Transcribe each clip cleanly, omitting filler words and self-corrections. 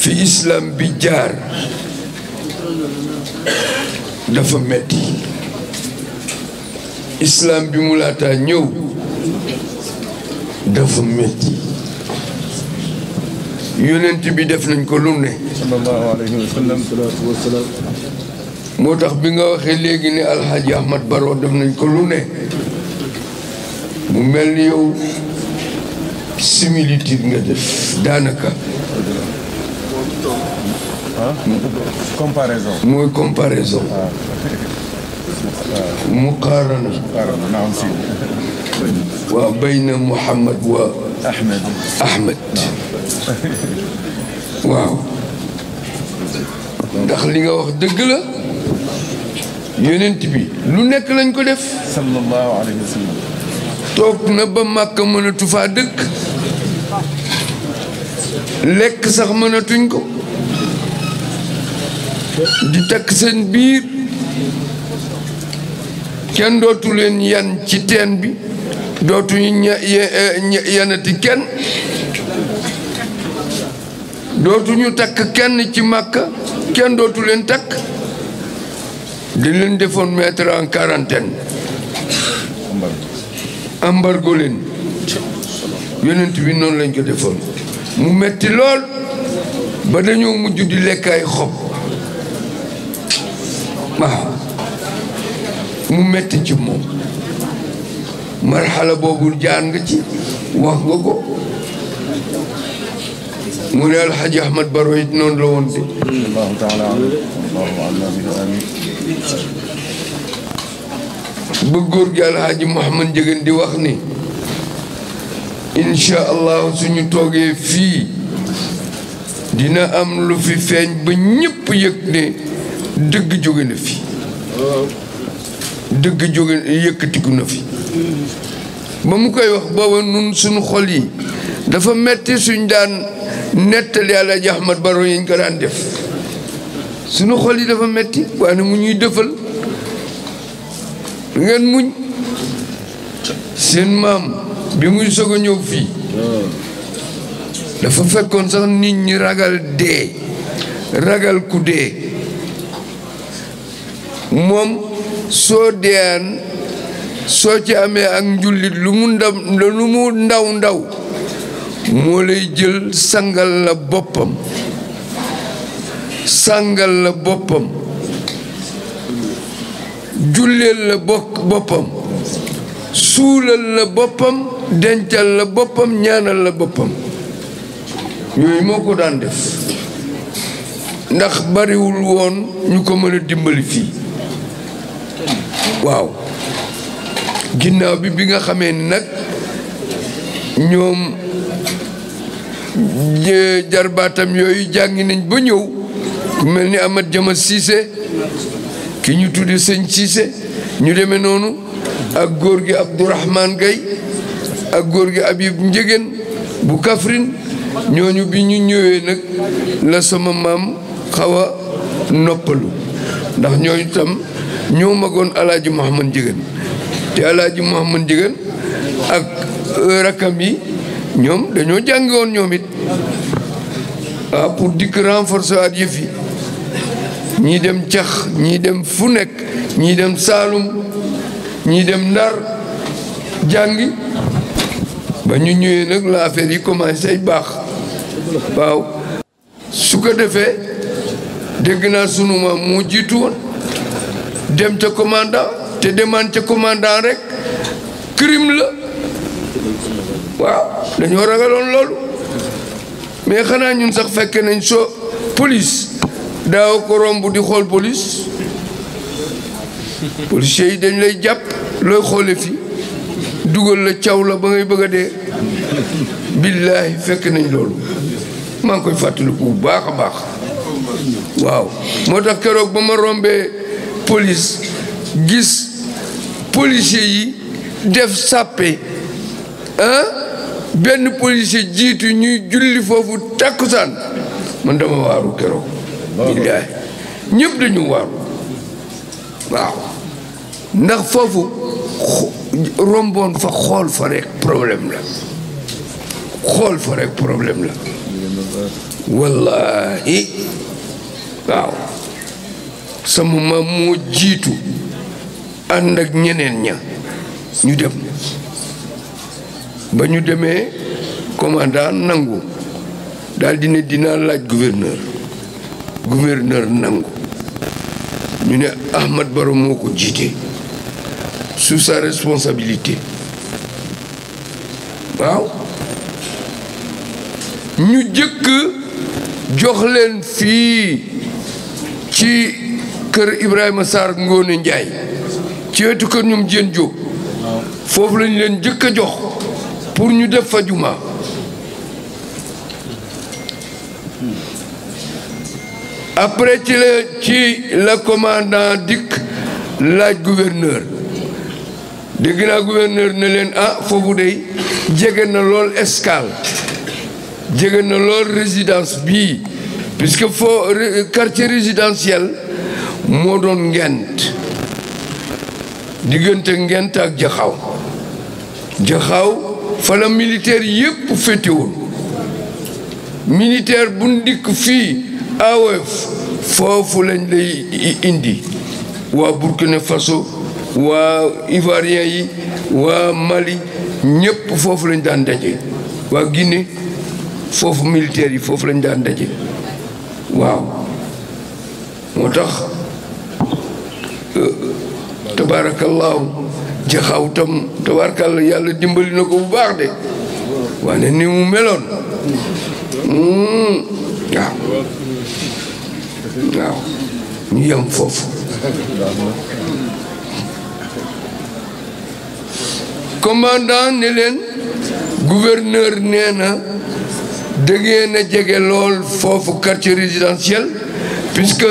fi islam bi jaar dafa metti islam bi mu laataa ñëw dafa metti yonent bi def nañ ko lu ne sallallahu alayhi wa sallam moo tax bi nga waxee léegi ne Alhaji Ahmad Baro def nañ ko lu ne mu mel ni yow similitude nga def daanaka comparaison mooy comparaison muqaarana naam si waa bayna Muhammad wa Ahmed waaw ndax li nga wax dëgg la yonent bi lu nekk lañ ko def sallallahu alayhi wa sallam toog na ba Màkka mënatu faa dëkk lekk sax mënatuñ ko di takk seen biir kenn dootu leen yan ci teen bi dootuñu yanati kenn dootuñu takk kenn ci Màkka kenn dootu leen takk di leen defoon mettre en quarantaine embargo leen yonent bi noonu lañ ko defoon mu metti lool ba dañoo mujj di lekk ay xob waaw mu metti ci moom marxala boobu jaar nga ci wax nga ko mu ne Alhaji Ahmad Baro it noonu la woon de allahu taala amin ba góor gi Alhaji Mouhamad Ndiéguène di wax ni incha allah suñu toogee fii dina am lu fi feeñ ba ñëpp yëg ne dëgg jóge na fi dëgg jóge yëkkatiku na fi ba mu koy wax booba nun suñu xol yi dafa metti suñ daan nettali Alhaji Ahmad Baro yi ñu ko daan def suñu xol yi dafa metti waaye mu ñuy dëfal ngeen muñ seen maam bi muy soog a ñëw fii dafa fekkoon sax nit ñi ragal dee ragal ku dee moom soo deeyaan soo ci amee ak njullit lu mu ndaw ndaw moo lay jël sangal la boppam sangal la boppam julleel la boppam suulal la boppam dencal la boppam ñaanal la boppam yooyu moo ko daan def ndax bariwul woon ñu ko mën a dimbali fii waaw ginnaaw bi nga xamee ni nag ñoom jarbaatam yooyu jàngi nañ ba ñëw ku mel ni Amat Jama Siise ki ñu tudde sëñ Siise ñu demee noonu ak góor gi Abdourahman Gay ak góor gi Habib Ndiéguène bu Kaffrine ñooñu bi ñu ñëwee nag la sama maam xaw a noppalu ndax ñooñu tam ñoo magoon Alaaji Mouhamad Ndiéguène te Alaaji Mouhamad Ndiéguène ak rakam yi ñoom dañoo jàngi woon ñoom it waaw pour dikk renforcer waat yëf yi ñii dem cax ñii dem fu nekk ñii dem Saalum ñii dem Ndar jàngi ba ñu ñëwee nag la affaire yi commencé ay baax waaw su ko defee dégg naa sunu maam moo jiitu woon dem ca commandant te demaan ca commandant rek crime la waaw dañoo ragaloon loolu mais xanaa ñun sax fekke nañ soo police daaw ko romb di xool police policiers yi dañ lay jàpp looy xoole fi dugal la caw la ba ngay bëgg a dee billaahi fekk nañ loolu maa ngi koy fàttaliku bu baax a baax waaw moo tax keroog ba ma rombee police gis policiers yi def sàppe benn policier jiitu ñuy julli foofu takkusaan man dama waaru keroog billaahi ñëpp dañu waaru waaw ndax foofu romboon fa xool fa rek problème la xool fa rek problème la wallahi waaw sama maam moo jiitu ànd ak ñeneen ña ñu dem ba ñu demee commandant nangu daal di ne dinaa laaj gouverneur nangu ñu ne Ahmad Baro moo ko jiite sous sa responsabilité waaw ñu jëkk jox leen fii ci kër Ibrahima Sarr Ngoone Njaay ci wetu kër ñoom Jeen Jóob foofu lañ leen jëkk a jox pour ñu def fa juma après ci la commandant dikk laaj gouverneur dégg naa gouverneur ne leen foofu dey jege na lool escale jege na lool résidence bii puisque quartier résidentiel moo doon Ngent diggante Ngent ak Jaxaaw fa la militaire yépp féete woon militaire bu ndikk fii AOF foofu lañ lay indi waa Burkina Faso waa Ivoirien yi waa Mali ñépp foofu lañ daan daje waa Guinée foofu militaire yi foofu lañ daan daje waaw moo tax tabaarakallaahu Jaxaaw tam tabaarakallaa yàlla dimbali na ko bu baax de waane ni mu meloon waaw ñu yem foofu commandant ne leen gouverneur nee na dangeen a jege lool foofu quartier résidentiel puisque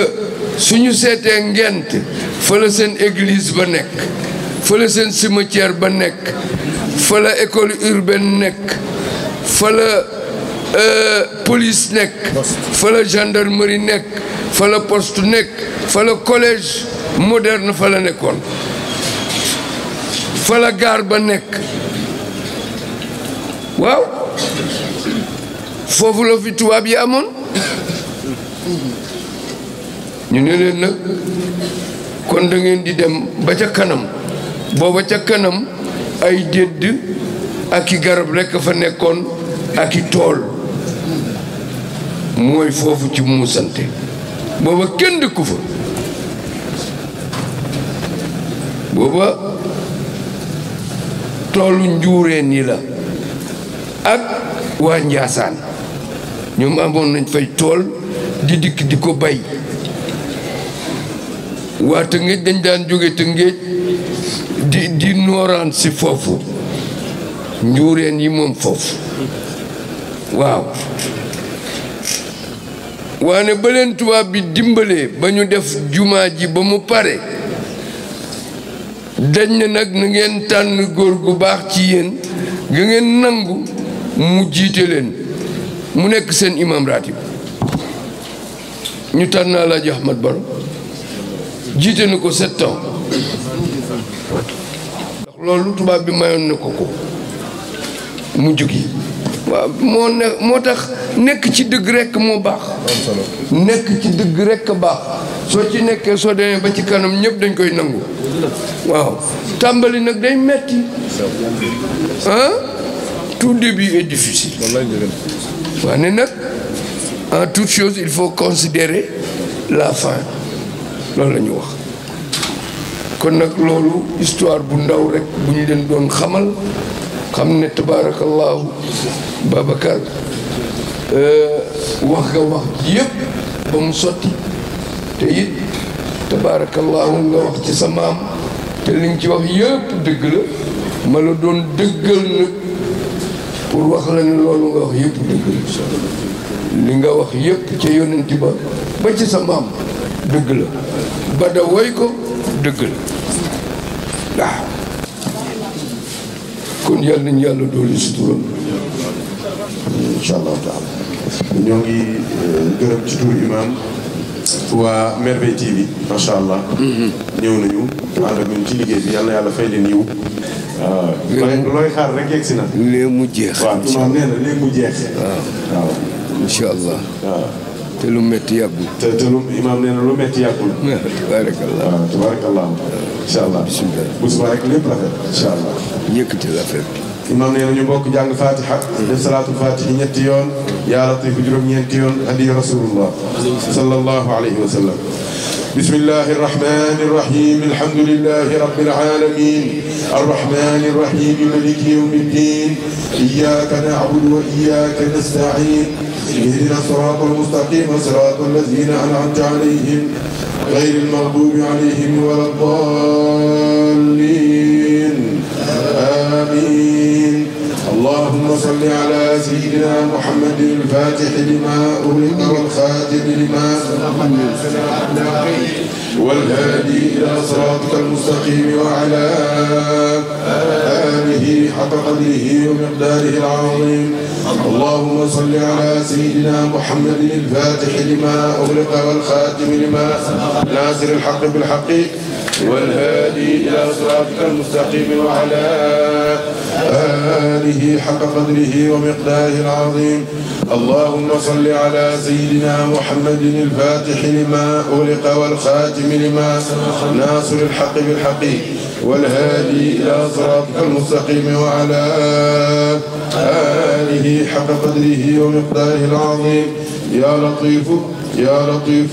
suñu seetee Ngent fa la seen église ba nekk fa la seen cimetière ba nekk fa la école urbaine nekk fa la police nekk fa la gendarmerie nekk fa la poste nekk fa la collège moderne fa la nekkoon fa la gare ba nekk waaw foofu la fi tubaab yi amoon ñu ne leen nag kon da ngeen di dem ba ca kanam booba ca kanam ay dédd ak i garab rekk fa nekkoon ak i tool mooy foofu ci muusante booba kenn dëkku fa booba toolu njuureen yi la ak waa Njaasaan ñoom amoon nañ fay tool di dikk di ko bay waa Tëngéej dañ daan jóge Tëngéej di nooraan si foofu njuureen yi moom foofu waaw waane ba leen tubaab bi dimbalee ba ñu def jumaa ji ba mu pare dañ ne nag na ngeen tànn góor gu baax ci yéen nga ngeen nangu mu jiite leen mu nekk seen imam ratib ñu tànn Alaaji Ahmad Baro jiite na ko 7 ans ndax loolu tubaab bi mayoon na ko mu jógi waaw moo tax nekk ci dëgg rekk moo baax nekk ci dëgg rekk baax soo ci nekkee soo demee ba ci kanam ñëpp dañ koy nangu waaw tàmbali nag day metti tout début est difficile waaw ne nag en toute chose il faut considérer la fin loolu la ñu wax kon nag loolu histoire bu ndaw rek bu ñu leen doon xamal xam ne tabaarakallaahu Babacar wax nga wax yëpp ba mu sotti te it tabaarakallaahu nga wax ci sa maam te li nga ci wax yëpp dëgg la ma la doon dëggal nag pour wax la ne loolu nga wax yëpp dëgg la li nga wax yëpp ca yonent ba ci sa maam dëgg la ba da woy ko dëgg la waaw kon yàlla nañu yàlla dooli suturam incha allahu taala ñoo ngi gërëm ci turu imam waa Merveille TV macha allah ñëw nañu ànd ak ñun ci liggéey bi yal na yàlla fay leen yiw waaw looy xaar rek yegg si na. léegi mu jeex. waaw imaam nee na léegi mu jeex. waaw incha allah. waaw te lu métti yàggul. te lu imaam nee na lu métti yàggul. tabaarakallah. waaw tabaarakallah. incha allah bisimilah. bu subaa rek lépp rafet. incha allah. yëkkati la affaire bi. imaam nee na ñu bokk jàng fatiha. def salaatul fatihi ñetti yoon. yaa latiif juróom-ñeenti yoon. hadiya rasulullah sallallahu alayhi wa sallam. بسم الله الرحمن الرحيم الحمد لله رب العالمين الرحمن الرحيم مالك يوم الدين إياك نعبد وإياك نستعين اهدنا الصراط المستقيم صراط الذين أنعمت عليهم غير المغضوب عليهم ولا الضالين آمين اللهم صل على سيدنا محمد الفاتح لما أغلق والخاتم لما والهادي إلى صراطك المستقيم وعلى آله حق قدره ومقداره العظيم اللهم صل على سيدنا محمد الفاتح لما أغلق والخاتم لما ناصر الحق بالحق والهادي إلى صراطك المستقيم وعلى آله حق قدره ومقداره العظيم اللهم صل على سيدنا محمد الفاتح لما أغلق والخاتم لما ناصر الحق بالحق والهادي إلى صراطك المستقيم وعلى آله حق قدره ومقداره العظيم يا لطيف يا لطيف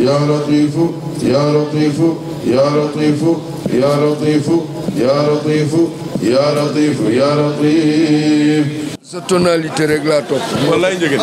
يا لطيف يا لطيف يا لطيف يا لطيف يا لطيف يا لطيف يا لطيف. sa tonalité rek laa topp. wallaay njëgën.